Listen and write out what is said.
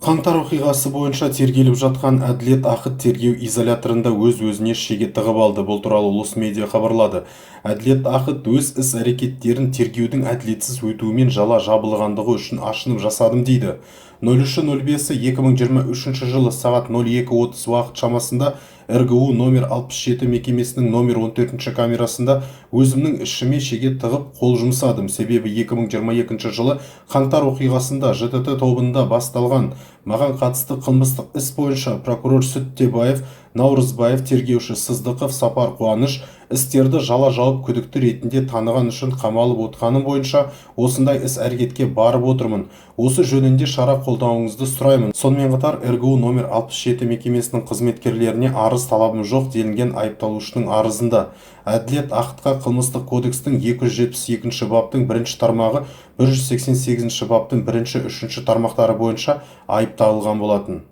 Қаңтар оқиғасы бойынша тергеліп жатқан Әділет Ақыт тергеу изоляторында өз-өзіне шеге тығып алды. Бұл туралы Улус Медиа хабарлады. Әділет Ақыт өз іс-әрекеттерін тергеудің әділетсіз өтуімен жала жабылғандығы үшін ашынып жасадым дейді. 03.05.2023 жылы сағат 02:30 уақыт шамасында РГУ номер 67 мекемесінің номер 14 камерасында өзімнің ішіме шеге тығып қол жұмсадым. Себебі 2022 жылы қаңтар оқиғасында ЖТТ тобында басталған маған қатысты қылмыстық іс бойынша прокурор Сүттебаев, Наурызбаев, тергеуші Сыздықов, Сапар Қуаныш істерді жала жауып, күдікті ретінде таныған үшін қамалып отқаным бойынша осындай іс-әрекетке барып отырмын. Осы жөнінде шара қолдануыңызды сұраймын. Сонымен қатар РГУ номер 67 мекемесінің қызметкерлеріне арыз талабым жоқ, делінген айыпталушының арызында. Әділет Ақытқа қылмыстық кодекстің 272 баптың бірінші тармағы, 188 баптың бірінші, үшінші тармақтары бойынша айып тағылған болатын.